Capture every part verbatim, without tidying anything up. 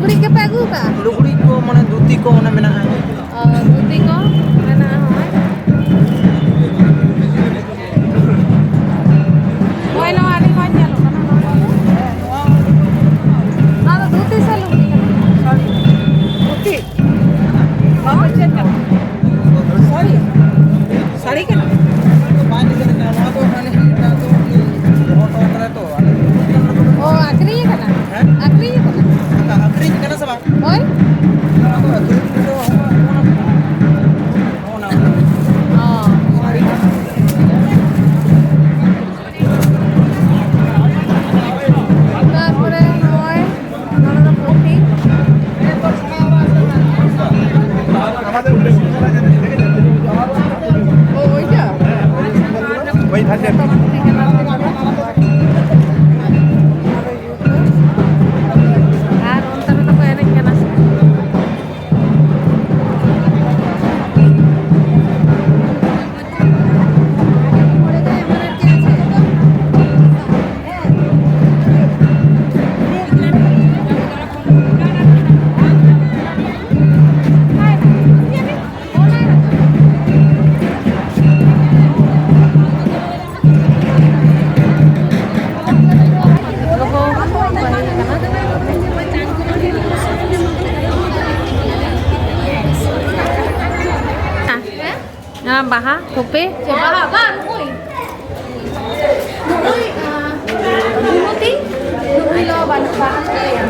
ᱞᱩᱜᱽᱲᱤᱡ ᱜᱮᱯᱮ ᱟᱹᱜᱩ ᱠᱟᱜᱼᱟ? ᱞᱩᱜᱽᱲᱤᱡ ᱠᱚ, ᱢᱟᱱᱮ, ᱫᱷᱩᱛᱤ ᱠᱚ ᱚᱱᱮ ᱢᱮᱱᱟᱜᱼᱟ᱾ ᱚ, ᱫᱷᱩᱛᱤ ᱠᱚ ᱢᱮᱱᱟᱜᱼᱟ, ᱦᱳᱭ᱾ ᱦᱳᱭ, ᱱᱚᱣᱟ ᱟᱹᱰᱤ ᱢᱚᱡᱽ ᱧᱮᱞᱚᱜ ᱠᱟᱱᱟ, ᱱᱚᱣᱟ ᱫᱚ᱾ ᱱᱚᱣᱟ ᱫᱚ ᱫᱷᱩᱛᱤ ᱥᱮ ᱞᱩᱜᱽᱲᱤ ᱠᱟᱱᱟ? ᱫᱷᱩᱛᱤ᱾ ᱱᱚᱣᱟ ᱫᱚ ᱪᱮᱫ ᱠᱟᱱᱟ? ᱥᱟᱹᱲᱤ? ᱥᱟᱹᱲᱤ ᱠᱟᱱᱟ? ᱱᱚᱣᱟ ᱫᱚ ᱦᱟᱱᱮ ᱮᱴᱟᱜ ᱫᱚ ᱩᱱᱤ ᱦᱚᱲ ᱦᱚᱲ ᱠᱟᱱᱟ ᱛᱚ, ᱟᱞᱮ ᱫᱚ ᱚ, ᱟᱹᱠᱷᱨᱤᱧ ᱠᱟᱱᱟ? ᱦᱮᱸ? ᱟᱹᱠᱷᱨᱤᱧ ᱠᱟᱱᱟ? ᱚᱱᱠᱟ ᱟᱹᱠᱷᱨᱤᱧ ᱠᱟᱱᱟ ᱥᱮ ᱵᱟᱝ? ᱦᱳᱭ᱾ ᱱᱚᱣᱟ ᱫᱚ ᱟᱹᱠᱷᱨᱤᱧ ᱫᱚ ᱦᱚᱸᱜᱼᱚ ᱱᱟ, ᱦᱚᱸᱜᱼᱚ ᱱᱟ᱾ ᱚ᱾ ᱛᱟᱨᱯᱚᱨᱮ ᱱᱚᱜᱼᱚᱭ ᱱᱚᱰᱮ ᱫᱚ ᱯᱩᱛᱷᱤ᱾ ᱳ, ᱳᱭᱴᱟ? ᱡᱚᱛᱚ ᱯᱩᱛᱷᱤ ᱜᱮ ᱱᱚᱰᱮ ᱫᱚ᱾ ᱟᱨ ᱚᱱᱛᱮ ᱨᱮᱫᱚ ᱠᱚ ᱮᱱᱮᱡ ᱠᱟᱱᱟ᱾ ᱫᱚᱦᱚ ᱦᱩᱭ ᱠᱟᱱᱟ᱾ ᱦᱮᱸ? ᱱᱚᱣᱟ ᱵᱟᱦᱟ ᱛᱷᱚᱯᱮ? ᱪᱮ ᱵᱟᱦᱟ? ᱵᱟᱝ, ᱱᱩᱭ᱾ ᱱᱩᱭ, ᱟᱸ, ᱵᱤᱵᱷᱩᱛᱤ, ᱱᱩᱭ ᱫᱚ ᱵᱟᱹᱱᱩᱜ ᱠᱟᱜ ᱛᱟᱞᱮᱭᱟ᱾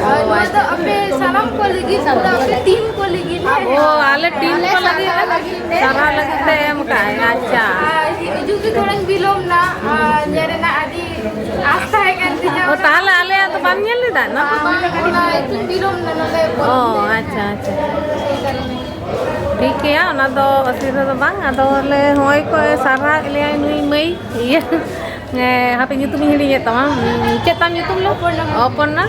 ᱟᱨ ᱱᱚᱣᱟ ᱫᱚ ᱟᱯᱮ ᱥᱟᱱᱟᱢ ᱠᱚ ᱞᱟᱹᱜᱤᱫ, ᱯᱩᱨᱟᱹ ᱟᱯᱮ ᱴᱤᱢ ᱠᱚ ᱞᱟᱹᱜᱤᱫ᱾ ᱚ, ᱟᱞᱮ ᱴᱤᱢ ᱠᱚ ᱞᱟᱹᱜᱤᱫ, ᱥᱟᱨᱦᱟᱣ ᱞᱟᱹᱜᱤᱫ ᱛᱮ ᱮᱢ ᱠᱟᱜᱼᱟᱭ᱾ ᱟᱪᱪᱷᱟ᱾ ᱟᱨ ᱦᱤᱡᱩᱜ ᱜᱮ ᱛᱷᱚᱲᱟᱧ ᱵᱤᱞᱚᱢ ᱱᱟ, ᱟᱨ ᱧᱮᱞ ᱨᱮᱱᱟᱜ ᱟᱹᱰᱤ ᱟᱸᱥ ᱛᱟᱦᱮᱸ ᱠᱟᱱ ᱛᱤᱧᱟ᱾ ᱚ, ᱛᱟᱦᱞᱮ ᱟᱞᱮᱭᱟᱜ ᱫᱚ ᱵᱟᱢ ᱧᱮᱞ ᱞᱮᱫᱟ? ᱱᱟ ᱛᱚ ᱵᱟᱝ ᱧᱮᱞ ᱞᱮᱫᱟ? ᱚᱱᱟ ᱮᱠᱴᱩ ᱵᱤᱞᱚᱢ ᱱᱟ ᱱᱚᱰᱮ ᱚ, ᱯᱚᱨᱚᱵᱽ ᱛᱮ᱾ ᱟᱪᱪᱷᱟ, ᱟᱪᱪᱷᱟ᱾ ᱥᱮᱭ ᱠᱟᱨᱚᱱᱮ᱾ ᱴᱷᱤᱠ ᱜᱮᱭᱟ, ᱚᱱᱟ ᱫᱚ ᱚᱥᱩᱵᱤᱫᱷᱟ ᱫᱚ ᱵᱟᱝ᱾ ᱟᱫᱚ ᱞᱮ ᱦᱚᱸᱜᱼᱚᱭ ᱠᱚ ᱥᱟᱨᱦᱟᱣᱮᱫ ᱞᱮᱭᱟ ᱱᱩᱭ ᱢᱟᱹᱭ, ᱤᱭᱟᱹ, ᱦᱮᱸ, ᱦᱟᱯᱮ ᱧᱩᱛᱩᱢᱤᱧ ᱦᱤᱲᱤᱧᱮᱫ ᱛᱟᱢᱟ᱾ ᱩᱸ, ᱪᱮᱫ ᱛᱟᱢ ᱧᱩᱛᱩᱢ ᱞᱚ? ᱚᱯᱚᱨᱱᱟ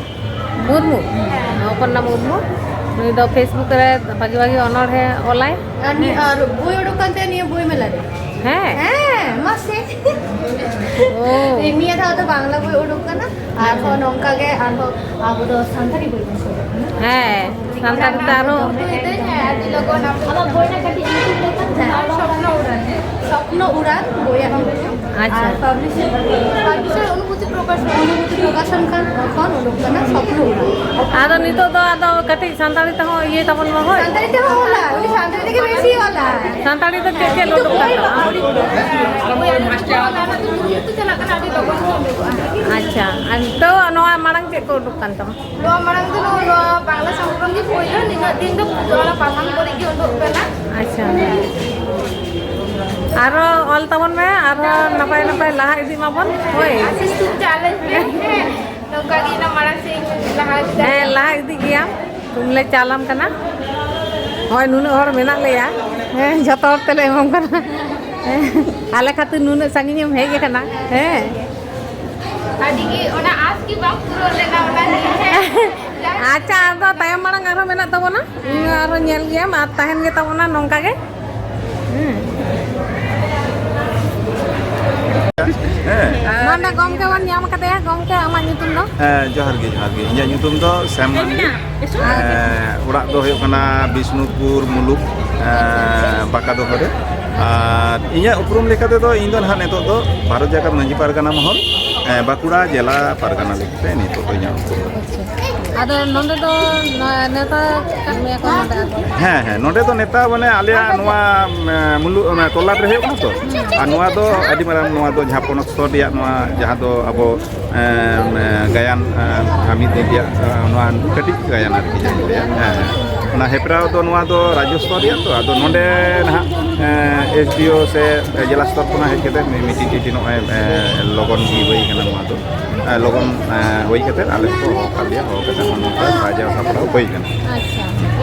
ᱢᱩᱨᱢᱩ᱾ ᱦᱮᱸ᱾ ᱚᱯᱚᱨᱱᱟ ᱢᱩᱨᱢᱩ᱾ ᱱᱩᱭ ᱫᱚ Facebook ᱨᱮ ᱵᱷᱟᱜᱤ ᱵᱷᱟᱜᱤ ᱚᱱᱚᱬᱦᱮ ᱚᱞᱟᱭ᱾ ᱟᱨ ᱱᱤ-, ᱟᱨ ᱵᱳᱭ ᱚᱰᱚᱠ ᱠᱟᱱ ᱛᱟᱭᱟ ᱱᱤᱭᱟᱹ ᱵᱳᱭ ᱢᱮᱞᱟ ᱨᱮ᱾ ᱦᱮᱸ? ᱦᱮᱸ, ᱢᱟᱥᱮ᱾ ᱳ᱾ ᱱᱤᱭᱟᱹ ᱫᱷᱟᱣ ᱫᱚ ᱵᱟᱝᱞᱟ ᱵᱳᱭ ᱩᱰᱩᱠ ᱠᱟᱱᱟ, ᱟᱨᱦᱚᱸ ᱱᱚᱝᱠᱟ ᱜᱮ ᱟᱨᱦᱚᱸ ᱟᱵᱚ ᱫᱚ ᱥᱟᱱᱛᱟᱲᱤ ᱵᱳᱭ ᱵᱚᱱ ᱥᱮᱞᱮᱫ ᱠᱟᱱᱟ᱾ ᱦᱮᱸ, ᱥᱟᱱᱛᱟᱲᱤ ᱛᱮ ᱟᱨᱦᱚᱸ᱾ ᱦᱮᱸ, ᱟᱹᱰᱤ ᱞᱚᱜᱚᱱ ᱟᱵᱚ ᱟᱢᱟᱜ ᱵᱳᱭ ᱨᱮᱱᱟᱜ ᱠᱟᱹᱴᱤᱡ ᱧᱩᱛᱩᱢ ᱞᱟᱹᱭ ᱛᱟᱢ ᱥᱮ? ᱥᱚᱯᱱᱚ ᱩᱲᱟᱱ᱾ ᱥᱚᱯᱱᱚ ᱩᱲᱟᱱ ᱵᱳᱭ ᱟᱜ ᱧᱩᱛᱩᱢ᱾ ᱟᱪᱪᱷᱟ᱾ ᱟᱨ ᱯᱟᱵᱽᱞᱤᱥᱟᱨ? ᱯᱟᱵᱽᱞᱤᱥᱟᱨ ᱚᱱᱩᱵᱷᱩᱛᱤ ᱯᱨᱚᱠᱟᱥᱚᱱ᱾ ᱚᱱᱩᱵᱷᱩᱛᱤ ᱯᱨᱚᱠᱟᱥᱚᱱ ᱠᱷᱚᱱ, ᱠᱷᱚᱱ ᱩᱰᱩᱠ ᱠᱟᱱᱟ ᱥᱚᱯᱱᱚ ᱩᱲᱟᱱ᱾ ᱟᱫᱚ ᱱᱤᱛᱚᱜ ᱫᱚ ᱟᱫᱚ ᱠᱟᱹᱴᱤᱡ ᱥᱟᱱᱛᱟᱲᱤ ᱛᱮᱦᱚᱸ ᱤᱭᱟᱹᱭ ᱛᱟᱵᱚᱱ ᱢᱟ, ᱦᱳᱭ᱾ ᱥᱟᱱᱛᱟᱲᱤ ᱛᱮᱦᱚᱸ ᱚᱞᱟ, ᱩᱱᱤ ᱥᱟᱱᱛᱟᱲᱤ ᱛᱮᱜᱮ ᱵᱮᱥᱤ ᱚᱞᱟ᱾ ᱥᱟᱱᱛᱟᱲᱤ ᱫᱚ ᱪᱮᱫ, ᱪᱮᱫ ᱩᱰᱩᱠ ᱠᱟᱱ ᱛᱟᱢᱟ? ᱟᱪᱪᱷᱟ, ᱟᱨ ᱛᱚ ᱱᱚᱣᱟ ᱢᱟᱲᱟᱝ ᱪᱮᱫ ᱠᱚ ᱩᱰᱩᱠ ᱠᱟᱱ ᱛᱟᱢᱟ? ᱱᱚᱣᱟ ᱢᱟᱲᱟᱝ ᱫᱚ ᱱᱚᱣᱟ, ᱱᱚᱣᱟ ᱵᱟᱝᱞᱟ ᱥᱚᱝᱥᱠᱨᱚᱱ ᱜᱮ ᱯᱳᱭᱞᱳ, ᱱᱤᱱᱟᱹᱜ ᱫᱤᱱ ᱫᱚ ᱚᱱᱟ ᱯᱟᱛᱷᱟᱢ ᱠᱚᱨᱮ ᱜᱮ ᱩᱰᱩᱠ ᱠᱟᱱᱟ᱾ ᱟᱪᱪᱷᱟ, ᱟᱨᱚ ᱚᱞ ᱛᱟᱵᱚᱱ ᱢᱮ, ᱟᱨᱚ ᱱᱟᱯᱟᱭ ᱱᱟᱯᱟᱭ ᱞᱟᱦᱟ ᱤᱫᱤᱜ ᱢᱟᱵᱚᱱ, ᱦᱳᱭ᱾ ᱟᱥᱤᱥ ᱪᱟᱞᱮᱧᱡᱽ ᱯᱮ᱾ ᱱᱚᱝᱠᱟ ᱜᱮ ᱤᱧ ᱫᱚ ᱢᱟᱲᱟᱝ ᱥᱮᱫ ᱤᱧ ᱞᱟᱦᱟ ᱤᱫᱤ ᱫᱟᱲᱮᱭᱟᱜᱼᱟ᱾ ᱦᱮᱸ, ᱞᱟᱦᱟ ᱤᱫᱤᱜ ᱜᱮᱭᱟᱢ᱾ ᱛᱩᱢᱞᱮ ᱪᱟᱞᱟᱢ ᱠᱟᱱᱟ᱾ ᱦᱳᱭ, ᱱᱩᱱᱟᱹᱜ ᱦᱚᱲ ᱢᱮᱱᱟᱜ ᱞᱮᱭᱟ᱾ ᱦᱮᱸ, ᱡᱷᱚᱛᱚ ᱦᱚᱲ ᱛᱮᱞᱮ ᱮᱢᱟᱢ ᱠᱟᱱᱟ᱾ ᱦᱮᱸ, ᱟᱞᱮ ᱠᱷᱟᱹᱛᱤᱨ ᱱᱩᱱᱟᱹᱜ ᱥᱟᱺᱜᱤᱧ ᱮᱢ ᱦᱮᱡ ᱟᱠᱟᱱᱟ᱾ ᱦᱮᱸ᱾ ᱟᱹᱰᱤ ᱜᱮ ᱚᱱᱟ ᱟᱸᱥ ᱜᱮ ᱵᱟᱝ ᱯᱩᱨᱟᱹᱣ ᱞᱮᱱᱟ, ᱚᱱᱟ ᱜᱮ᱾ ᱦᱮᱸ᱾ ᱟᱪᱪᱷᱟ, ᱟᱫᱚ ᱛᱟᱭᱚᱢ ᱢᱟᱲᱟᱝ ᱟᱨᱦᱚᱸ ᱢᱮᱱᱟᱜ ᱛᱟᱵᱚᱱᱟ᱾ ᱤᱧ ᱟᱨᱦᱚᱸ ᱧᱮᱞ ᱜᱮᱭᱟᱢ ᱟᱨ ᱛᱟᱦᱮᱱ ᱜᱮ ᱛᱟᱵᱚᱱᱟ ᱱᱚᱝᱠᱟ ᱜᱮ᱾ ᱦᱮᱸ᱾ ᱦᱮᱸ᱾ ᱱᱚᱰᱮ ᱜᱚᱢᱠᱮ ᱵᱚᱱ ᱧᱟᱢ ᱠᱟᱫᱮᱭᱟ᱾ ᱜᱚᱢᱠᱮ, ᱟᱢᱟᱜ ᱧᱩᱛᱩᱢ ᱫᱚ? ᱦᱮᱸ, ᱡᱚᱦᱟᱨ ᱜᱮ, ᱡᱚᱦᱟᱨ ᱜᱮ᱾ ᱤᱧᱟᱹᱜ ᱧᱩᱛᱩᱢ ᱫᱚ ᱥᱮᱢ ᱢᱟᱱᱰᱤ᱾ ᱟᱪᱪᱷᱟ᱾ ᱮᱸ, ᱚᱲᱟᱜ ᱫᱚ ᱦᱩᱭᱩᱜ ᱠᱟᱱᱟ ᱵᱤᱥᱱᱩᱯᱩᱨ ᱢᱩᱞᱩᱠ, ᱮᱸ, ᱵᱟᱸᱠᱟ ᱫᱚᱦᱚ ᱨᱮ᱾ ᱟᱨ ᱤᱧᱟᱹᱜ ᱩᱯᱨᱩᱢ ᱞᱮᱠᱟ ᱛᱮᱫᱚ ᱤᱧ ᱫᱚ ᱱᱟᱦᱟᱜ ᱱᱤᱛᱚᱜ ᱫᱚ ᱵᱷᱟᱨᱚᱛ ᱡᱟᱠᱟᱛ ᱢᱟᱹᱡᱷᱤ ᱯᱟᱨᱜᱟᱱᱟ ᱢᱚᱦᱚᱞ, ᱮᱸ, ᱵᱟᱸᱠᱩᱲᱟ ᱡᱮᱞᱟ ᱯᱟᱨᱜᱟᱱᱟ ᱞᱮᱠᱟᱛᱮ ᱱᱤᱛᱚᱜ ᱫᱚ ᱤᱧᱟᱹᱜ ᱩᱯᱨᱩᱢ ᱫᱚ᱾ ᱟᱪᱪᱷᱟ᱾ ᱟᱫᱚ ᱱᱚᱰᱮ ᱫᱚ ᱱᱮᱣᱛᱟ ᱠᱟᱫ ᱢᱮᱭᱟ ᱠᱚ ᱱᱚᱰᱮ ᱟᱨᱠᱤ? ᱦᱮᱸ, ᱦᱮᱸ, ᱱᱚᱰᱮ ᱫᱚ ᱱᱮᱣᱛᱟ ᱢᱟᱱᱮ ᱟᱞᱮᱭᱟᱜ ᱱᱚᱣᱟ, ᱮᱸ, ᱢᱩᱞᱩ-, ᱚᱱᱟ ᱛᱚᱞᱞᱟᱴ ᱨᱮ ᱦᱩᱭᱩᱜ ᱠᱟᱱᱟ ᱛᱚ᱾ ᱟᱨ ᱱᱚᱣᱟ ᱫᱚ ᱟᱹᱰᱤ ᱢᱟᱨᱟᱝ, ᱱᱚᱣᱟ ᱫᱚ ᱡᱟᱦᱟᱸ ᱯᱚᱱᱚᱛ ᱥᱛᱚᱨ ᱨᱮᱭᱟᱜ ᱱᱚᱣᱟ ᱡᱟᱦᱟᱸ ᱫᱚ ᱟᱵᱚ, ᱮᱸ, ᱮᱸ, ᱜᱟᱭᱟᱱ, ᱮᱸ, ᱢᱤᱫ ᱫᱤᱱ ᱨᱮᱭᱟᱜ, ᱮᱸ, ᱱᱚᱣᱟ ᱠᱟᱹᱴᱤᱡ ᱜᱟᱭᱟᱱ ᱟᱨᱠᱤ ᱡᱟᱦᱟᱸᱧ ᱞᱟᱹᱭᱟ᱾ ᱦᱮᱸ, ᱦᱮᱸ᱾ ᱚᱱᱟ ᱦᱮᱯᱨᱟᱣ ᱫᱚ ᱱᱚᱣᱟ ᱫᱚ ᱨᱟᱡᱽᱡᱚ ᱥᱛᱚᱨ ᱨᱮᱭᱟᱜ ᱛᱚ, ᱟᱫᱚ ᱱᱚᱰᱮ ᱱᱟᱦᱟᱜ, ᱮᱸ, ᱮᱥ ᱰᱤ ᱳ ᱥᱮ ᱡᱮᱞᱟ ᱥᱛᱚᱨ ᱠᱷᱚᱱᱟᱜ ᱦᱮᱡ ᱠᱟᱛᱮ ᱢᱤ-, ᱢᱤᱫᱴᱤᱡ ᱴᱤᱴᱤ ᱱᱚᱜᱼᱚᱭ, ᱮᱸ, ᱞᱚᱜᱚᱱ ᱜᱮ ᱦᱩᱭ ᱠᱟᱱᱟ ᱱᱚᱣᱟ ᱫᱚ᱾ ᱮᱸ, ᱞᱚᱜᱚᱱ, ᱮᱸ, ᱦᱩᱭ ᱠᱟᱛᱮ ᱟᱞᱮ ᱦᱚᱸᱠᱚ ᱦᱚᱦᱚ ᱟᱠᱟᱫ ᱞᱮᱭᱟ, ᱦᱚᱦᱚ ᱠᱟᱛᱮ ᱱᱚᱝᱠᱟ ᱥᱟᱡᱟᱣ ᱥᱟᱯᱲᱟᱣ ᱦᱩᱭ ᱠᱟᱱᱟ᱾ ᱟᱪᱪᱷᱟ,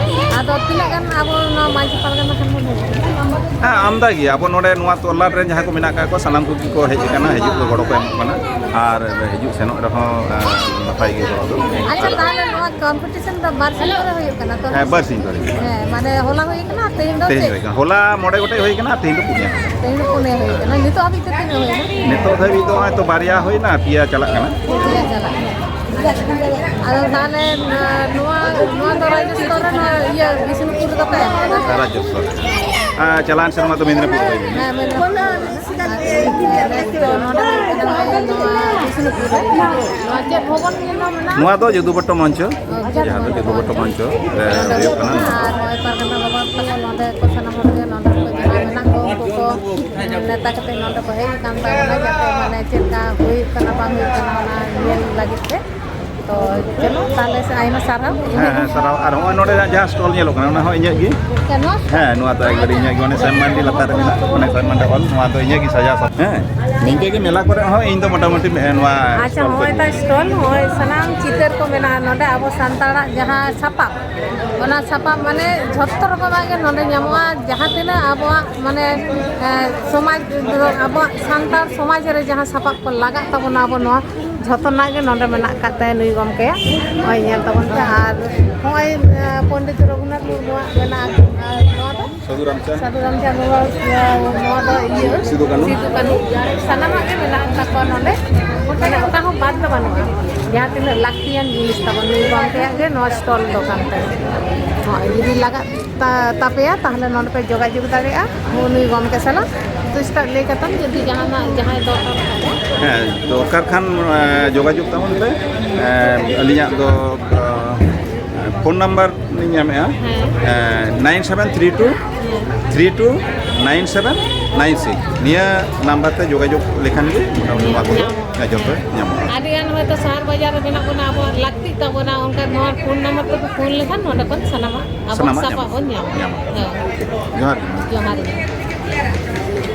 ᱟᱫᱚ ᱛᱤᱱᱟᱹᱜ ᱜᱟᱱ ᱟᱵᱚ ᱱᱚᱣᱟ ᱢᱟᱹᱡᱷᱤ ᱯᱟᱨᱜᱟᱱᱟ ᱠᱷᱟᱱ ᱵᱚᱱ ᱦᱩᱭᱩᱜᱼᱟ? ᱦᱮᱸ, ᱟᱢᱫᱟ ᱜᱮ᱾ ᱟᱵᱚ ᱱᱚᱰᱮ ᱱᱚᱣᱟ ᱛᱚᱞᱞᱟᱴ ᱨᱮ ᱡᱟᱦᱟᱸ ᱠᱚ ᱢᱮᱱᱟᱜ ᱟᱠᱟᱫ ᱠᱚᱣᱟ, ᱥᱟᱱᱟᱢ ᱠᱚᱜᱮ ᱠᱚ ᱦᱮᱡ ᱟᱠᱟᱱᱟ, ᱦᱤᱡᱩᱜ ᱠᱚ ᱜᱚᱲᱚ ᱠᱚ ᱮᱢᱚᱜ ᱠᱟᱱᱟ᱾ ᱟᱨ ᱦᱤᱡᱩᱜ ᱥᱮᱱᱚᱜ ᱨᱮᱦᱚᱸ, ᱮᱸ, ᱱᱟᱯᱟᱭ ᱜᱮ ᱜᱚᱲᱚ ᱫᱚ᱾ ᱟᱪᱪᱷᱟ, ᱛᱟᱦᱚᱞᱮ ᱱᱚᱣᱟ ᱠᱚᱢᱯᱤᱴᱤᱥᱚᱱ ᱫᱚ ᱵᱟᱨ ᱥᱤᱧ ᱫᱷᱚᱨᱮ ᱦᱩᱭᱩᱜ ᱠᱟᱱᱟ ᱛᱚ? ᱦᱮᱸ, ᱵᱟᱨ ᱥᱤᱧ ᱫᱷᱚᱨᱮ᱾ ᱦᱮᱸ, ᱢᱟᱱᱮ ᱦᱚᱞᱟ ᱦᱩᱭ ᱠᱟᱱᱟ, ᱛᱮᱦᱮᱧ ᱫᱚ ᱛᱮᱦᱮᱧ ᱪᱮᱫ? ᱦᱩᱭ ᱠᱟᱱᱟ, ᱦᱚᱞᱟ ᱢᱚᱬᱮ ᱜᱚᱴᱮᱡ ᱦᱩᱭ ᱠᱟᱱᱟ, ᱛᱮᱦᱮᱧ ᱫᱚ ᱯᱩᱱᱭᱟ ᱠᱟᱱᱟ᱾ ᱛᱮᱦᱮᱧ ᱫᱚ ᱯᱩᱱᱭᱟ ᱦᱩᱭ ᱠᱟᱱᱟ᱾ ᱱᱤᱛᱚᱜ ᱦᱟᱹᱵᱤᱡ ᱛᱮ ᱛᱤᱱᱟᱹᱜ ᱦᱩᱭ ᱠᱟᱱᱟ? ᱱᱤᱛᱚᱜ ᱫᱷᱟᱹᱵᱤᱡ ᱫᱚ ᱱᱚᱜᱼᱚᱭ ᱛᱚ ᱵᱟᱨᱭᱟ ᱦᱩᱭᱱᱟ, ᱯᱮᱭᱟ ᱪᱟᱞᱟᱜ ᱠᱟᱱᱟ᱾ ᱯᱮᱭᱟ ᱪᱟᱞᱟᱜ ᱠᱟᱱᱟ᱾ ᱟᱫᱚ ᱛᱟᱦᱚᱞᱮ, ᱱᱚᱣᱟ, ᱱᱚᱣᱟ ᱫᱚ ᱨᱟᱡᱽᱡᱚ ᱥᱛᱚᱨ ᱨᱮ ᱱᱚᱣᱟ ᱤᱭᱟᱹ ᱵᱤᱥᱱᱩᱯᱩᱨ ᱨᱮᱫᱚ ᱯᱮ ᱮᱢ ᱠᱟᱫᱟ? ᱨᱟᱡᱽᱡᱚ ᱥᱛᱚᱨ᱾ ᱟᱨ ᱪᱟᱞᱟᱣᱮᱱ ᱥᱮᱨᱢᱟ ᱫᱚ ᱢᱮᱫᱽᱱᱤᱯᱩᱨ ᱦᱩᱭ ᱞᱮᱱᱟ᱾ ᱦᱮᱸ, ᱢᱮᱫᱽᱱᱤᱯᱩᱨ᱾ ᱟᱨ ᱱᱚᱰᱮ ᱦᱩᱭᱩᱜ ᱠᱟᱱᱟ ᱱᱚᱣᱟ ᱵᱤᱥᱱᱩᱯᱩᱨ ᱨᱮ᱾ ᱱᱚᱣᱟ ᱪᱮᱫ ᱵᱷᱚᱵᱚᱱ ᱧᱩᱛᱩᱢ ᱢᱮᱱᱟᱜᱼᱟ? ᱱᱚᱣᱟ ᱫᱚ ᱡᱚᱫᱩᱵᱚᱴᱴᱚ ᱢᱚᱧᱪᱚ, ᱚ, ᱡᱟᱦᱟᱸ ᱫᱚ ᱡᱚᱫᱩᱵᱚᱴᱴᱚ ᱢᱚᱧᱪᱚ ᱨᱮ ᱱᱚᱰᱮ ᱦᱩᱭᱩᱜ ᱠᱟᱱᱟ᱾ ᱟᱨ ᱱᱚᱜᱼᱚᱭ ᱯᱟᱨᱜᱟᱱᱟ ᱵᱟᱵᱟ ᱛᱟᱠᱚ ᱱᱚᱰᱮ ᱠᱚ, ᱥᱟᱱᱟᱢ ᱦᱚᱲ ᱜᱮ ᱱᱚᱰᱮ ᱠᱚ ᱡᱟᱦᱟᱸᱭ ᱢᱮᱱᱟᱜ ᱠᱚ, ᱩᱱᱠᱩ ᱠᱚ ᱱᱮᱣᱛᱟ ᱠᱟᱛᱮ ᱱᱚᱰᱮ ᱠᱚ ᱦᱮᱡ ᱟᱠᱟᱱ ᱛᱟᱵᱚᱱᱟ, ᱡᱟᱛᱮ ᱢᱟᱱᱮ ᱪᱮᱫ ᱞᱮᱠᱟ ᱦᱩᱭᱩᱜ ᱠᱟᱱᱟ ᱵᱟᱝ ᱦᱩᱭᱩᱜ ᱠᱟᱱᱟ ᱚᱱᱟ ᱧᱮᱞ ᱞᱟᱹᱜᱤᱫ ᱛᱮ᱾ ᱛᱚ ᱪᱚᱞᱚ ᱛᱟᱦᱞᱮ ᱥᱮ, ᱟᱭᱢᱟ ᱥᱟᱨᱦᱟᱣ᱾ ᱦᱮᱸ, ᱦᱮᱸ, ᱥᱟᱨᱦᱟᱣ᱾ ᱟᱨ ᱦᱚᱸᱜᱼᱚᱭ ᱱᱚᱰᱮ ᱡᱟᱦᱟᱸ ᱥᱴᱚᱞ ᱧᱮᱞᱚᱜ ᱠᱟᱱᱟ, ᱚᱱᱟ ᱦᱚᱸ ᱤᱧᱟᱹᱜ ᱜᱮ᱾ ᱪᱮᱫ ᱱᱚᱣᱟ? ᱦᱮᱸ, ᱱᱚᱣᱟ ᱫᱚ ᱮᱠᱵᱟᱨᱮ ᱤᱧᱟᱹᱜ ᱜᱮ, ᱚᱱᱮ ᱥᱟᱢ ᱢᱟᱱᱰᱤ ᱞᱟᱛᱟᱨ ᱨᱮ ᱢᱮᱱᱟᱜ, ᱚᱱᱮ ᱥᱟᱢ ᱢᱟᱱᱰᱤ ᱦᱚᱞ, ᱱᱚᱣᱟ ᱫᱚ ᱤᱧᱟᱹᱜ ᱜᱮ ᱥᱟᱡᱟᱣ ᱥᱟᱯ-, ᱦᱮᱸ, ᱱᱤᱝᱠᱟᱹ ᱜᱮ ᱢᱮᱞᱟ ᱠᱚᱨᱮ ᱦᱚᱸ ᱤᱧ ᱫᱚ ᱢᱚᱴᱟᱢᱩᱴᱤ, ᱦᱮᱸ, ᱱᱚᱣᱟ ᱟᱪᱪᱷᱟ, ᱥᱴᱚᱞ ᱠᱚ ᱦᱚᱸᱜᱼᱚᱭ ᱤᱫᱤᱭᱟ᱾ ᱛᱟᱭ ᱥᱴᱚᱞ, ᱱᱚᱜᱼᱚᱭ ᱥᱟᱱᱟᱢ ᱪᱤᱛᱟᱹᱨ ᱠᱚ ᱢᱮᱱᱟᱜᱼᱟ ᱱᱚᱰᱮ, ᱟᱵᱚ ᱥᱟᱱᱛᱟᱲᱟᱜ ᱡᱟᱦᱟᱸ ᱥᱟᱯᱟᱵ, ᱚᱱᱟ ᱥᱟᱯᱟᱵ ᱢᱟᱱᱮ ᱡᱷᱚᱛᱚ ᱨᱚᱠᱚᱢᱟᱜ ᱜᱮ ᱱᱚᱰᱮ ᱧᱟᱢᱚᱜᱼᱟ᱾ ᱡᱟᱦᱟᱸ ᱛᱤᱱᱟᱹᱜ ᱟᱵᱚᱣᱟᱜ ᱢᱟᱱᱮ, ᱮ, ᱥᱚᱢᱟᱡᱽ, ᱟᱵᱚᱣᱟᱜ ᱥᱟᱱᱛᱟᱲ ᱥᱚᱢᱟᱡᱽ ᱨᱮ ᱡᱟᱦᱟᱸ ᱥᱟᱯᱟᱵ ᱠᱚ ᱞᱟᱜᱟᱜ ᱛᱟᱵᱚᱱᱟ ᱟᱵᱚ ᱱᱚᱣᱟ ᱡᱷᱚᱛᱚᱱᱟᱜ ᱜᱮ ᱱᱚᱰᱮ ᱢᱮᱱᱟᱜ ᱟᱠᱟᱫ ᱛᱟᱭᱟ ᱱᱩᱭ ᱜᱚᱢᱠᱮᱭᱟᱜ᱾ ᱱᱚᱜᱼᱚᱭ ᱧᱮᱞ ᱛᱟᱵᱚᱱ ᱯᱮ᱾ ᱟᱨ ᱱᱚᱜᱼᱚᱭ, ᱮ, ᱯᱚᱱᱰᱤᱛ ᱨᱚᱜᱷᱩᱱᱟᱛᱷ ᱢᱩᱨᱢᱩᱣᱟᱜ ᱢᱮᱱᱟᱜᱼᱟ᱾ ᱟᱨ ᱱᱚᱣᱟ ᱫᱚ? ᱥᱟᱹᱫᱷᱩ ᱨᱟᱢᱪᱟᱸᱫᱽ᱾ ᱥᱟᱹᱫᱷᱩ ᱨᱟᱢᱪᱟᱸᱫᱽ ᱢᱩᱨᱢᱩᱣᱟᱜ, ᱮ, ᱱᱚᱣᱟ ᱫᱚ ᱤᱭᱟᱹ, ᱥᱤᱫᱩ ᱠᱟᱹᱱᱦᱩ᱾ ᱥᱤᱫᱩ ᱠᱟᱹᱱᱦᱩ᱾ ᱥᱟᱱᱟᱢᱟᱜ ᱜᱮ ᱢᱮᱱᱟᱜ ᱛᱟᱠᱚᱣᱟ ᱱᱚᱰᱮ᱾ ᱢᱟᱱᱮ ᱚᱠᱟ ᱦᱚᱸ ᱵᱟᱫ ᱫᱚ ᱵᱟᱹᱱᱩᱜᱼᱟ᱾ ᱡᱟᱦᱟᱸ ᱛᱤᱱᱟᱹᱜ ᱞᱟᱹᱠᱛᱤᱭᱟᱱ ᱡᱤᱱᱤᱥ ᱛᱟᱵᱚᱱ ᱱᱩᱭ ᱜᱚᱢᱠᱮᱭᱟᱜ ᱜᱮ ᱱᱚᱣᱟ ᱥᱴᱚᱞ ᱫᱚ ᱠᱟᱱ ᱛᱟᱭᱟ᱾ ᱦᱳᱭ, ᱡᱩᱫᱤ ᱞᱟᱜᱟᱜ ᱛᱟ-, ᱛᱟᱯᱮᱭᱟ, ᱛᱟᱦᱞᱮ ᱱᱚᱰᱮ ᱯᱮ ᱡᱳᱜᱟᱡᱳᱜᱽ ᱫᱟᱲᱮᱭᱟᱜᱼᱟ ᱩᱱᱤ ᱜᱚᱢᱠᱮ ᱥᱟᱞᱟᱜ᱾ ᱛᱚ, ᱥᱴᱟᱨᱴ ᱞᱟᱹᱭ ᱠᱟᱛᱟᱢ, ᱡᱩᱫᱤ ᱡᱟᱦᱟᱱᱟᱜ ᱡᱟᱦᱟᱸᱭ ᱫᱚᱨᱠᱟᱨ ᱠᱷᱟᱱ᱾ ᱦᱮᱸ, ᱫᱚᱨᱠᱟᱨ ᱠᱷᱟᱱ, ᱮ, ᱡᱳᱜᱟᱡᱳᱜᱽ ᱛᱟᱵᱚᱱ ᱯᱮ᱾ ᱮ, ᱟᱹᱞᱤᱧᱟᱜ ᱫᱚ, ᱮ, ᱯᱷᱳᱱ ᱱᱟᱢᱵᱟᱨ ᱞᱤᱧ ᱧᱟᱢᱮᱫᱼᱟ, ᱦᱮᱸ᱾ ᱮ, nine seven three two three two nine seven nine six. ᱱᱤᱭᱟᱹ ᱱᱟᱢᱵᱟᱨ ᱛᱮ ᱡᱳᱜᱟᱡᱳᱜᱽ ᱞᱮᱠᱷᱟᱱ ᱜᱮ ᱢᱚᱴᱟᱢᱩᱴᱤ ᱱᱚᱣᱟ ᱠᱚᱫᱚ ᱧᱟᱢᱚᱜᱼᱟ᱾ ᱡᱚᱛᱚ ᱧᱟᱢᱚᱜᱼᱟ᱾ ᱟᱹᱰᱤ ᱜᱟᱱ ᱦᱚᱭᱛᱳ ᱥᱟᱦᱟᱨ ᱵᱟᱡᱟᱨ ᱨᱮ ᱢᱮᱱᱟᱜ ᱵᱚᱱᱟ, ᱟᱵᱚᱣᱟᱜ ᱞᱟᱹᱠᱛᱤᱜ ᱛᱟᱵᱚᱱᱟ, ᱚᱱᱠᱟ ᱱᱚᱣᱟ ᱯᱷᱳᱱ ᱱᱟᱢᱵᱟᱨ ᱛᱮᱵᱚ ᱯᱷᱳᱱ ᱞᱮᱠᱷᱟᱱ ᱱᱚᱸᱰᱮ ᱠᱷᱚᱱ ᱥᱟᱱᱟᱢᱟᱜ ᱟᱵᱚ ᱥᱟᱱᱟᱢᱟᱜ ᱥᱟᱯᱟᱵ ᱧᱟᱢᱚᱜᱼᱟ᱾ ᱵᱚᱱ ᱧᱟᱢᱟ᱾ ᱧᱟᱢᱚᱜᱼᱟ᱾ ᱦᱮᱸ᱾ ᱴᱷᱤᱠ᱾ ᱡᱚᱦᱟᱨ ᱜᱮ᱾ ᱡᱚᱦᱟᱨ ᱜᱮ᱾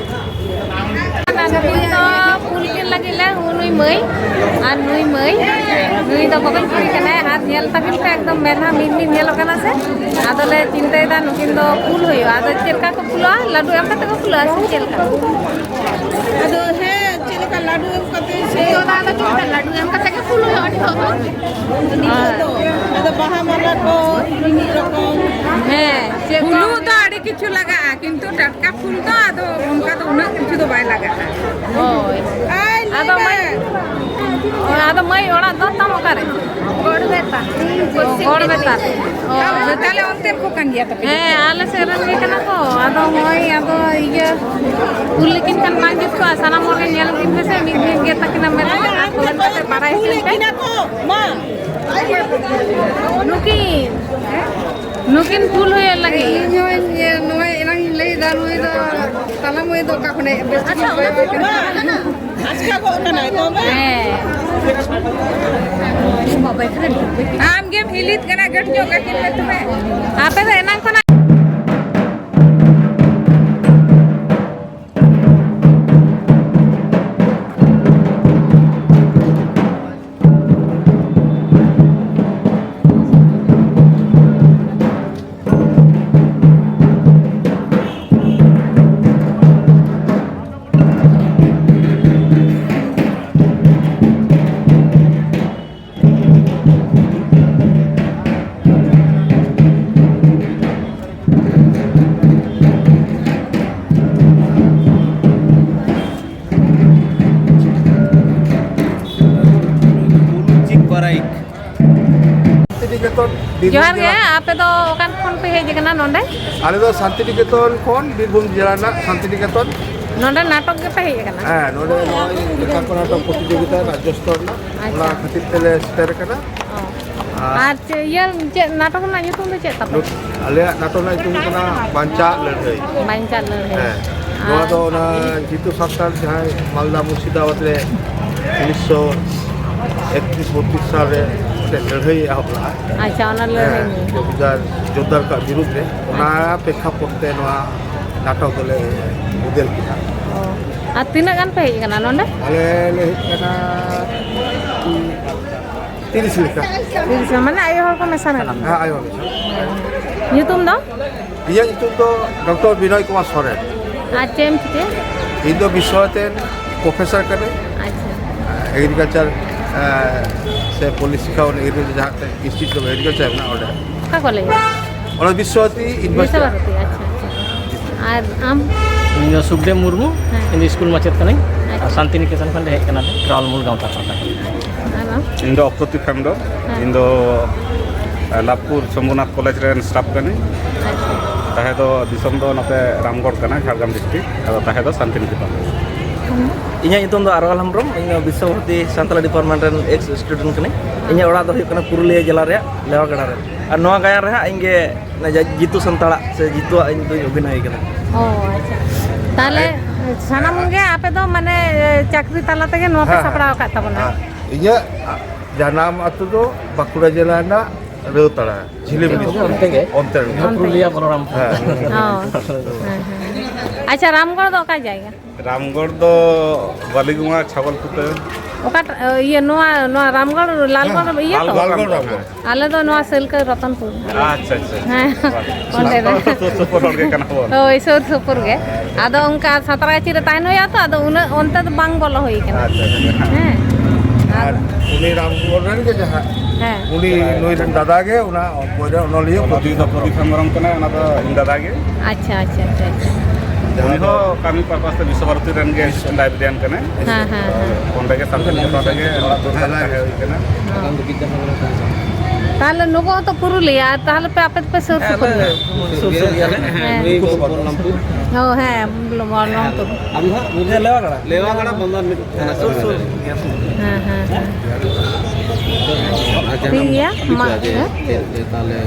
ᱟᱨ ᱱᱩᱠᱤᱱ ᱫᱚ ᱯᱩᱞ ᱠᱤᱱ ᱞᱟᱹᱜᱤᱫ ᱞᱮ, ᱱᱩᱭ ᱢᱟᱹᱭ ᱟᱨ ᱱᱩᱭ ᱢᱟᱹᱭ, ᱱᱩᱭ ᱫᱚ ᱵᱚᱠᱚᱧ ᱠᱩᱲᱤ ᱠᱟᱱᱟᱭ᱾ ᱟᱨ ᱧᱮᱞ ᱛᱟᱹᱠᱤᱱ ᱯᱮ, ᱮᱠᱫᱚᱢ ᱢᱮᱫᱦᱟ ᱢᱤᱫ ᱢᱤᱫ ᱧᱮᱞᱚᱜ ᱠᱟᱱᱟ ᱥᱮ᱾ ᱟᱫᱚᱞᱮ ᱪᱤᱱᱛᱟᱹᱭᱮᱫᱟ ᱱᱩᱠᱤᱱ ᱫᱚ ᱯᱩᱞ ᱦᱩᱭᱩᱜᱼᱟ᱾ ᱟᱫᱚ ᱪᱮᱫ ᱞᱮᱠᱟ ᱠᱚ ᱯᱩᱞᱟ? ᱞᱟᱹᱰᱩ ᱮᱢ ᱠᱟᱛᱮ ᱠᱚ ᱯᱩᱞᱟ ᱥᱮ ᱪᱮᱫ ᱞᱮᱠᱟ? ᱟᱫᱚ ᱦᱮᱸ, ᱪᱮᱫ ᱞᱮᱠᱟ ᱞᱟᱹᱰᱩ ᱮᱢ ᱠᱟᱛᱮ ᱥᱮ? ᱟᱫᱚ ᱪᱮᱫ ᱞᱮᱠᱟ ᱞᱟᱹᱰᱩ ᱮᱢ ᱠᱟᱛᱮ ᱜᱮ ᱯᱩᱞ ᱦᱩᱭᱩᱜᱼᱟ ᱱᱤᱛᱚᱜ ᱫᱚ᱾ ᱱᱤᱛᱚᱜ ᱫᱚ᱾ ᱵᱟᱦᱟ ᱢᱟᱞᱟ ᱠᱚ ᱢᱤᱢᱤᱫ ᱨᱚᱠᱚᱢ᱾ ᱦᱮᱸ, ᱪᱮᱫ ᱠᱚ? ᱯᱷᱩᱞ ᱫᱚ ᱟᱹᱰᱤ ᱠᱤᱪᱷᱩ ᱞᱟᱜᱟᱜᱼᱟ, ᱠᱤᱱᱛᱩ ᱴᱟᱴᱠᱟ ᱯᱷᱩᱞ ᱫᱚ ᱟᱫᱚ ᱚᱱᱠᱟ ᱫᱚ ᱩᱱᱟᱹᱜ ᱠᱤᱪᱷᱩ ᱫᱚ ᱵᱟᱭ ᱞᱟᱜᱟᱜᱼᱟ᱾ ᱦᱳᱭ᱾ ᱟᱭ ᱟᱫᱚ ᱞᱟᱹᱭ ᱢᱟᱹᱭ, ᱢᱮ᱾ ᱟᱫᱚ ᱢᱟᱹᱭ ᱚᱲᱟᱜ ᱫᱚ ᱛᱟᱢ ᱚᱠᱟᱨᱮ? ᱜᱚᱲᱵᱮᱛᱟ᱾ ᱚ, ᱜᱚᱲᱵᱮᱛᱟ᱾ ᱚ᱾ ᱛᱟᱦᱞᱮ ᱚᱱᱛᱮᱱ ᱠᱚ ᱠᱟᱱ ᱜᱮᱭᱟ ᱛᱟᱯᱮ? ᱦᱮᱸ, ᱟᱞᱮ ᱥᱮᱫ ᱨᱮᱱ ᱜᱮ ᱠᱟᱱᱟ ᱠᱚ᱾ ᱟᱫᱚ ᱱᱚᱜᱼᱚᱭ ᱟᱫᱚ ᱤᱭᱟᱹ ᱠᱩᱞ ᱞᱮᱠᱤᱱ ᱠᱷᱟᱱ ᱵᱟᱝ ᱡᱩᱛ ᱠᱚᱜᱼᱟ, ᱥᱟᱱᱟᱢ ᱦᱚᱲ ᱜᱮ ᱧᱮᱞ ᱠᱤᱱ ᱯᱮᱥᱮ, ᱢᱤᱫ ᱢᱤᱫ ᱜᱮ ᱛᱟᱹᱠᱤᱱᱟ ᱢᱮᱱᱟᱜ ᱠᱤᱱᱟ, ᱠᱚ ᱢᱮᱱ ᱠᱟᱛᱮ ᱵᱟᱲᱟᱭ ᱦᱚᱪᱚᱭ ᱯᱮ᱾ ᱢᱟ᱾ ᱱᱩᱠᱤᱱ, ᱱᱩᱠᱤᱱ ᱠᱩᱞ ᱦᱩᱭᱩᱜ ᱞᱟᱹᱜᱤᱫ᱾ ᱤᱧ ᱦᱚᱸᱧ, ᱱᱚᱜᱼᱚᱭ ᱮᱱᱟᱝ ᱤᱧ ᱞᱟᱹᱭᱫᱟ, ᱱᱩᱭ ᱫᱚ ᱛᱟᱞᱟ ᱢᱟᱹᱭ ᱫᱚ ᱚᱠᱟ ᱠᱷᱚᱱᱮ ᱵᱮᱥ ᱴᱷᱤᱠ ᱵᱟᱭ ᱵᱟᱲᱟᱭ ᱠᱟᱱᱟ᱾ ᱟᱪᱠᱟ ᱜᱚᱜ ᱠᱟᱱᱟᱭ ᱛᱚᱵᱮ᱾ ᱦᱮᱸ᱾ ᱟᱢ ᱜᱮᱢ ᱦᱤᱞᱤᱛ ᱠᱟᱱᱟ, ᱜᱟᱹᱴ ᱧᱚᱜ ᱠᱟᱹᱠᱤᱱ ᱢᱮ ᱛᱚᱵᱮ᱾ ᱟᱯᱮ ᱫᱚ ᱮᱱᱟᱝ ᱠᱷᱚᱱᱟᱜ ᱪᱤᱠ ᱵᱟᱨᱟᱭᱤᱠ᱾ ᱥᱟᱱᱛᱤᱱᱤᱠᱮᱛᱚᱱ, ᱵᱤᱨᱵᱷᱩᱢ ᱡᱚᱦᱟᱨ ᱜᱮ, ᱡᱮᱞᱟ᱾ ᱟᱯᱮ ᱫᱚ ᱚᱠᱟ ᱠᱷᱚᱱ ᱯᱮ ᱦᱮᱡ ᱟᱠᱟᱱᱟ ᱱᱚᱰᱮ? ᱟᱞᱮ ᱫᱚ ᱥᱟᱱᱛᱤᱱᱤᱠᱮᱛᱚᱱ ᱠᱷᱚᱱ, ᱵᱤᱨᱵᱷᱩᱢ ᱡᱮᱞᱟ ᱨᱮᱱᱟᱜ ᱥᱟᱱᱛᱤᱱᱤᱠᱮᱛᱚᱱ᱾ ᱱᱚᱰᱮ ᱱᱟᱴᱚᱠ ᱜᱮᱯᱮ ᱦᱮᱡ ᱟᱠᱟᱱᱟ? ᱦᱮᱸ, ᱱᱚᱰᱮ ᱱᱚᱜᱼᱚᱭ ᱞᱮᱠᱷᱟᱱᱠᱚ ᱱᱟᱴᱚᱠ ᱯᱨᱚᱛᱤᱡᱳᱜᱤᱛᱟ ᱨᱟᱡᱽᱡᱚ ᱥᱛᱚᱨ ᱨᱮᱱᱟᱜ, ᱚᱱᱟ ᱟᱪᱪᱷᱟ᱾ ᱠᱷᱟᱹᱛᱤᱨ ᱛᱮᱞᱮ ᱥᱮᱴᱮᱨ ᱟᱠᱟᱱᱟ᱾ ᱚ᱾ ᱟᱨ ᱟᱨ ᱪᱮᱫ, ᱤᱭᱟᱹ, ᱪᱮᱫ ᱱᱟᱴᱚᱠ ᱨᱮᱱᱟᱜ ᱧᱩᱛᱩᱢ ᱫᱚ ᱪᱮᱫ ᱛᱟᱯᱮ? ᱱᱚ-, ᱟᱞᱮᱭᱟᱜ ᱱᱟᱴᱚᱠ ᱨᱮᱱᱟᱜ ᱧᱩᱛᱩᱢ ᱦᱩᱭᱩᱜ ᱠᱟᱱᱟ ᱵᱟᱧᱪᱟᱜ ᱞᱟᱹᱲᱦᱟᱹᱭ᱾ ᱵᱟᱧᱪᱟᱜ ᱞᱟᱹᱲᱦᱟᱹᱭ᱾ ᱦᱮᱸ, ᱱᱚᱣᱟ ᱟᱨ ᱫᱚ ᱚᱱᱟ ᱡᱤᱛᱩ ᱥᱟᱱᱛᱟᱲ ᱡᱟᱦᱟᱸᱭ ᱢᱟᱞᱫᱟ ᱢᱩᱨᱥᱤᱫᱟᱵᱟᱫᱽ ᱨᱮ ᱩᱱᱤᱥᱥᱚ ᱮᱠᱛᱨᱤᱥ ᱵᱚᱛᱛᱨᱤᱥ ᱥᱟᱞ ᱨᱮ ᱢᱤᱫᱴᱮᱱ ᱞᱟᱹᱲᱦᱟᱹᱭ ᱮ ᱮᱦᱚᱵ ᱞᱮᱫᱟ᱾ ᱟᱪᱪᱷᱟ, ᱚᱱᱟ ᱞᱟᱹᱲᱦᱟᱹᱭ ᱦᱮᱸ, ᱱᱤᱭᱮ᱾ ᱡᱚᱢᱤᱫᱟᱨ ᱡᱳᱨᱫᱟᱨ ᱠᱚᱣᱟᱜ ᱵᱤᱨᱩᱫᱽ ᱨᱮ, ᱚᱱᱟ ᱟᱪᱪᱷᱟ᱾ ᱯᱨᱮᱠᱠᱷᱟᱯᱚᱴ ᱛᱮ ᱱᱚᱣᱟ ᱱᱟᱴᱚᱠ ᱫᱚᱞᱮ ᱢᱚᱰᱮᱞ ᱠᱮᱫᱟ᱾ ᱚ, ᱟᱨ ᱛᱤᱱᱟᱹᱜ ᱜᱟᱱ ᱯᱮ ᱦᱮᱡ ᱟᱠᱟᱱᱟ ᱱᱚᱰᱮ? ᱟᱞᱮ ᱞᱮ ᱦᱮᱡ ᱟᱠᱟᱱᱟ ᱛᱤᱨᱤᱥ ᱞᱮᱠᱟ᱾ ᱛᱤᱨᱤᱥ ᱡᱚᱱ, ᱢᱟᱱᱮ ᱟᱭᱳ ᱦᱚᱲ ᱠᱚ ᱢᱮᱥᱟ ᱢᱮᱱᱟᱜ ᱯᱮᱭᱟ? ᱦᱮᱸ, ᱟᱭᱳ ᱦᱚᱲ ᱢᱮᱥᱟ᱾ ᱧᱩᱛᱩᱢ ᱫᱚ? ᱤᱧᱟᱹᱜ ᱧᱩᱛᱩᱢ ᱫᱚ ᱰᱚᱠᱴᱚᱨ ᱵᱤᱱᱚᱭ ᱠᱩᱢᱟᱨ ᱥᱚᱨᱮᱱ᱾ ᱟᱨ ᱪᱮᱫ ᱮᱢ ᱪᱤᱠᱟᱹᱭᱟ? ᱤᱧ ᱫᱚ ᱵᱤᱥᱥᱚᱵᱷᱟᱨᱚᱛᱤ ᱨᱮᱱ ᱯᱨᱚᱯᱷᱮᱥᱚᱨ ᱠᱟᱹᱱᱟᱹᱧ᱾ ᱟᱪᱪᱷᱟ᱾ ᱮᱜᱽᱨᱤᱠᱟᱞᱪᱟᱨ ᱥᱮ ᱯᱚᱞᱤᱥᱤ ᱠᱷᱟᱱ ᱮᱨᱤᱭᱟ ᱡᱟᱦᱟᱸ ᱛᱮ ᱤᱱᱥᱴᱤᱴᱤᱭᱩᱴ ᱚᱯᱷ ᱮᱜᱽᱨᱤᱠᱟᱞᱪᱟᱨ ᱢᱮᱱᱟᱜᱼᱟ ᱚᱸᱰᱮ᱾ ᱚᱠᱟ ᱠᱚᱞᱮᱡᱽ? ᱚᱸᱰᱮ ᱵᱤᱥᱥᱚᱵᱷᱟᱨᱚᱛᱤ ᱤᱭᱩᱱᱤᱵᱷᱟᱨᱥᱤᱴᱤ᱾ ᱵᱤᱥᱥᱚᱵᱷᱟᱨᱚᱛᱤ, ᱟᱪᱪᱷᱟ, ᱟᱪᱪᱷᱟ᱾ ᱟᱨ ᱟᱢ? ᱤᱧ ᱫᱚ ᱥᱩᱠᱫᱮᱵ ᱢᱩᱨᱢᱩ᱾ ᱦᱮᱸ᱾ ᱤᱧ ᱫᱚ ᱥᱠᱩᱞ ᱢᱟᱪᱮᱫ ᱠᱟᱹᱱᱟᱹᱧ᱾ ᱟᱪᱪᱷᱟ᱾ ᱟᱨ ᱥᱟᱱᱛᱤᱱᱤᱠᱮᱛᱚᱱ ᱠᱷᱚᱱ ᱞᱮ ᱦᱮᱡ ᱠᱟᱱᱟ ᱞᱮ, ᱨᱟᱣᱞᱢᱩᱞ ᱜᱟᱶᱛᱟ ᱯᱟᱦᱴᱟ ᱠᱷᱚᱱ᱾ ᱟᱨ ᱟᱢ? ᱤᱧ ᱫᱚ ᱚᱠᱛᱚ ᱛᱤᱯᱮᱱᱰᱚ᱾ ᱦᱮᱸ᱾ ᱤᱧ ᱫᱚ, ᱮ, ᱞᱟᱵᱷᱯᱩᱨ ᱥᱚᱢᱵᱷᱩᱱᱟᱛᱷ ᱠᱚᱞᱮᱡᱽ ᱨᱮᱱ ᱥᱴᱟᱯ ᱠᱟᱹᱱᱟᱹᱧ᱾ ᱟᱪᱪᱷᱟ᱾ ᱛᱟᱦᱮᱸ ᱫᱚ ᱫᱤᱥᱚᱢ ᱫᱚ ᱱᱚᱛᱮ ᱨᱟᱢᱜᱚᱲ ᱠᱟᱱᱟ, ᱡᱷᱟᱲᱜᱨᱟᱢ ᱰᱤᱥᱴᱨᱤᱠᱴ, ᱟᱫᱚ ᱛᱟᱦᱮᱸ ᱫᱚ ᱥᱟᱱᱛᱤᱱᱤᱠᱮᱛᱚᱱ᱾ ᱤᱧᱟᱹᱜ ᱧᱩᱛᱩᱢ ᱫᱚ ᱟᱨᱣᱟᱞ ᱦᱮᱢᱵᱨᱚᱢ, ᱤᱧ ᱫᱚ ᱵᱤᱥᱥᱚᱵᱷᱟᱨᱚᱛᱤ ᱥᱟᱱᱛᱟᱲᱤ ᱰᱤᱯᱟᱨᱴᱢᱮᱱᱴ ᱨᱮᱱ ᱮᱠᱥ ᱥᱴᱩᱰᱮᱱᱴ ᱠᱟᱹᱱᱟᱹᱧ᱾ ᱤᱧᱟᱹᱜ ᱚᱲᱟᱜ ᱫᱚ ᱦᱩᱭᱩᱜ ᱠᱟᱱᱟ ᱯᱩᱨᱩᱞᱤᱭᱟᱹ ᱡᱮᱞᱟ ᱨᱮᱭᱟᱜ ᱞᱮᱣᱟᱜᱟᱲᱟ ᱨᱮ᱾ ᱟᱨ ᱱᱚᱣᱟ ᱜᱟᱭᱟᱱ ᱨᱮ ᱦᱟᱸᱜ ᱤᱧ ᱜᱮ ᱚᱱᱟ ᱡᱟ-, ᱡᱤᱛᱩ ᱥᱟᱱᱛᱟᱲᱟᱜ ᱥᱮ ᱡᱤᱛᱩᱣᱟᱜ ᱤᱧ ᱫᱩᱧ ᱚᱵᱷᱤᱱᱚᱭ ᱠᱟᱫᱟ᱾ ᱚ, ᱟᱪᱪᱷᱟ᱾ ᱛᱟᱦᱞᱮ ᱥᱟᱱᱟᱢ ᱜᱮ ᱟᱯᱮ ᱫᱚ ᱢᱟᱱᱮ ᱪᱟᱹᱠᱨᱤ ᱛᱟᱞᱟ ᱛᱮᱜᱮ ᱱᱚᱣᱟ ᱯᱮ ᱦᱮᱸ, ᱦᱮᱸ᱾ ᱥᱟᱯᱲᱟᱣ ᱟᱠᱟᱫ ᱛᱟᱵᱚᱱᱟ? ᱦᱮᱸ᱾ ᱤᱧᱟᱹᱜ ᱡᱟᱱᱟᱢ ᱟᱹᱛᱩ ᱫᱚ ᱵᱟᱸᱠᱩᱲᱟ ᱡᱮᱞᱟ ᱨᱮᱱᱟᱜ ᱨᱟᱹᱛᱟᱲᱟ, ᱡᱷᱤᱞᱤᱢᱤᱞᱤ᱾ ᱚᱱᱛᱮ ᱜᱮ? ᱚᱱᱛᱮ ᱨᱮᱜᱮ᱾ ᱚᱱᱛᱮ ᱯᱩᱨᱩᱞᱤᱭᱟ ᱜᱮ᱾ ᱵᱚᱞᱚᱨᱟᱢᱯᱩᱨ᱾ ᱦᱮᱸ᱾ ᱚ, ᱦᱮᱸ, ᱦᱮᱸ᱾ ᱟᱪᱪᱷᱟ, ᱨᱟᱢᱜᱚᱲ ᱫᱚ ᱚᱠᱟ ᱡᱟᱭᱜᱟ? ᱨᱟᱢᱜᱚᱲ ᱫᱚ ᱵᱟᱹᱞᱤᱜᱚᱝᱟ, ᱪᱷᱟᱵᱚᱞ ᱯᱷᱩᱴᱟᱹ᱾ ᱚᱠᱟᱴᱟᱜ, ᱤᱭᱟᱹ, ᱱᱚᱣᱟ, ᱱᱚᱣᱟ ᱨᱟᱢᱜᱚᱲ, ᱞᱟᱞᱜᱚᱲ ᱦᱮᱸ, ᱤᱭᱟᱹ ᱛᱚ? ᱞᱟᱞᱜᱚᱲ, ᱞᱟᱞᱜᱚᱲ᱾ ᱟᱞᱮ ᱫᱚ ᱱᱚᱣᱟ ᱥᱟᱹᱞᱠᱟᱹ ᱨᱚᱛᱚᱱᱯᱩᱨ᱾ ᱟᱪᱪᱷᱟ, ᱟᱪᱪᱷᱟ, ᱟᱪᱪᱷᱟ᱾ ᱦᱮᱸ, ᱵᱟᱝ᱾ ᱚᱸᱰᱮ ᱫᱚ᱾ ᱥᱟᱱᱛᱟᱲ ᱫᱚ ᱥᱩᱨ ᱥᱩᱯᱩᱨ ᱦᱚᱲ ᱜᱮ ᱠᱟᱱᱟ ᱵᱚᱱ᱾ ᱦᱳᱭ, ᱥᱩᱨ ᱥᱩᱯᱩᱨ ᱜᱮ᱾ ᱟᱫᱚ ᱚᱱᱠᱟ ᱥᱟᱸᱛᱨᱟᱜᱟᱹᱪᱷᱤ ᱨᱮ ᱛᱟᱦᱮᱱ ᱦᱩᱭᱩᱜᱼᱟ ᱛᱚ, ᱟᱫᱚ ᱩᱱᱟᱹᱜ ᱚᱱᱛᱮ ᱫᱚ ᱵᱟᱝ ᱵᱚᱞᱚ ᱦᱩᱭ ᱠᱟᱱᱟ᱾ ᱟᱪᱪᱷᱟ, ᱟᱪᱪᱷᱟ, ᱦᱮᱸ᱾ ᱦᱮᱸ᱾ ᱟᱨ ᱩᱱᱤ ᱨᱟᱢᱜᱚᱲ ᱨᱮᱱ ᱜᱮ ᱡᱟᱦᱟᱸ, ᱦᱮᱸ᱾ ᱩᱱᱤ ᱱᱩᱭ ᱨᱮᱱ ᱫᱟᱫᱟ ᱜᱮ ᱚᱱᱟ ᱚᱠᱚᱭ ᱨᱮ ᱚᱱᱚᱞᱤᱭᱟᱹ ᱚᱱᱟ ᱫᱚ ᱯᱨᱚᱫᱤᱯ ᱯᱨᱚᱫᱤᱯ ᱦᱮᱢᱵᱨᱚᱢ ᱠᱟᱱᱟᱭ, ᱚᱱᱟ ᱫᱚ ᱤᱧ ᱫᱟᱫᱟ ᱜᱮ᱾ ᱟᱪᱪᱷᱟ, ᱟᱪᱪᱷᱟ, ᱟᱪᱪᱷᱟ, ᱟᱪᱪᱷᱟ᱾ ᱩᱱᱤ ᱦᱚᱸ ᱠᱟᱹᱢᱤ purpose ᱛᱮ ᱵᱤᱥᱥᱚᱵᱷᱟᱨᱚᱛᱤ ᱨᱮᱱ ᱜᱮ assistant librarian ᱠᱟᱱᱟᱭ᱾ ᱦᱮᱸ, ᱦᱮᱸ, ᱦᱮᱸ᱾ ᱚᱸᱰᱮ ᱜᱮ ᱥᱟᱱᱛᱤᱱᱤᱠᱮᱛᱚᱱ ᱨᱮᱜᱮ ᱚᱲᱟᱜ ᱫᱩᱣᱟᱹᱨ ᱛᱟᱦᱮᱸ ᱦᱩᱭ ᱠᱟᱱᱟ᱾ ᱦᱚᱸ᱾ ᱛᱟᱦᱞᱮ ᱱᱩᱠᱩ ᱦᱚᱸᱛᱚ ᱯᱩᱨᱩᱞᱤᱭᱟᱹ, ᱟᱨ ᱛᱟᱦᱞᱮ ᱯᱮ ᱟᱯᱮ ᱫᱚᱯᱮ ᱥᱩᱨ ᱦᱮᱸ, ᱥᱩᱯᱩᱨ ᱟᱞᱮ ᱜᱮᱭᱟ? ᱥᱩᱨ ᱥᱩᱨ ᱜᱮᱭᱟᱞᱮ᱾ ᱦᱮᱸ᱾ ᱱᱩᱭ ᱵᱚᱞᱞᱚᱢᱯᱩᱨ᱾ ᱚ, ᱦᱮᱸ, ᱵᱚᱞᱞᱚᱢᱯᱩᱨ᱾ ᱟᱢ ᱫᱚ ᱦᱟᱸᱜ? ᱤᱧ ᱫᱚ ᱞᱮᱣᱟᱜᱟᱲᱟ᱾ ᱞᱮᱣᱟᱜᱟᱲᱟ ᱵᱚᱱᱫᱚᱱ ᱢᱤᱫ ᱦᱮᱸ, ᱥᱩᱨ ᱥᱩᱨ ᱜᱮᱭᱟ᱾ ᱦᱮᱸ, ᱦᱮᱸ, ᱦᱮᱸ᱾ ᱴᱷᱤᱠ ᱜᱮᱭᱟ, ᱢᱟ, ᱦᱮᱸ᱾ ᱛᱟᱦᱞᱮ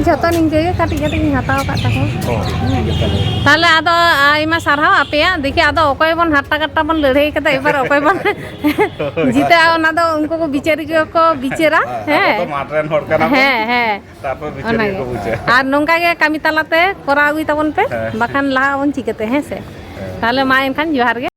ᱡᱷᱚᱛᱚ ᱱᱤᱝᱠᱟᱹ ᱜᱮ ᱠᱟᱹᱴᱤᱡ ᱠᱟᱹᱴᱤᱡ ᱤᱧ ᱦᱟᱛᱟᱣ ᱟᱠᱟᱫ ᱛᱟᱠᱚᱣᱟ᱾ ᱚ, ᱴᱷᱤᱠ ᱜᱮᱭᱟ ᱛᱟᱦᱞᱮ᱾ ᱛᱟᱦᱞᱮ ᱟᱫᱚ ᱟᱭᱢᱟ ᱥᱟᱨᱦᱟᱣ ᱟᱯᱮᱭᱟᱜ᱾ ᱫᱮᱠᱷᱤ ᱟᱫᱚ ᱚᱠᱚᱭ ᱵᱚᱱ ᱦᱟᱨᱛᱟ ᱠᱟᱴᱴᱟ ᱵᱚᱱ ᱞᱟᱹᱲᱦᱟᱹᱭ ᱠᱟᱫᱟ, ᱮᱵᱟᱨ ᱚᱠᱚᱭ ᱵᱚᱱ ᱦᱳᱭ᱾ ᱡᱤᱛᱟᱹᱜᱼᱟ, ᱚᱱᱟ ᱫᱚ ᱩᱱᱠᱩ ᱠᱚ ᱵᱤᱪᱟᱹᱨᱤᱭᱟᱹ ᱠᱚ ᱵᱤᱪᱟᱹᱨᱟ᱾ ᱦᱮᱸ, ᱟᱵᱚ ᱦᱮᱸ᱾ ᱫᱚ ᱢᱟᱴᱷ ᱨᱮᱱ ᱦᱚᱲ ᱠᱟᱱᱟ ᱵᱚᱱ᱾ ᱦᱮᱸ, ᱦᱮᱸ᱾ ᱛᱟᱨᱯᱚᱨ ᱵᱤᱪᱟᱹᱨᱤᱭᱟᱹ ᱚᱱᱟᱜᱮ᱾ ᱠᱚ ᱵᱩᱡᱟ᱾ ᱟᱨ ᱱᱚᱝᱠᱟ ᱜᱮ ᱠᱟᱹᱢᱤ ᱛᱟᱞᱟᱛᱮ ᱠᱚᱨᱟᱣ ᱟᱹᱜᱩᱭ ᱛᱟᱵᱚᱱ ᱯᱮ, ᱦᱮᱸ᱾ ᱵᱟᱠᱷᱟᱱ ᱞᱟᱦᱟᱜ ᱟᱵᱚᱱ ᱪᱤᱠᱟᱹᱛᱮ, ᱦᱮᱸ ᱥᱮ? ᱦᱮᱸ᱾ ᱛᱟᱦᱞᱮ ᱢᱟ ᱮᱱᱠᱷᱟᱱ ᱡᱚᱦᱟᱨ ᱜᱮ᱾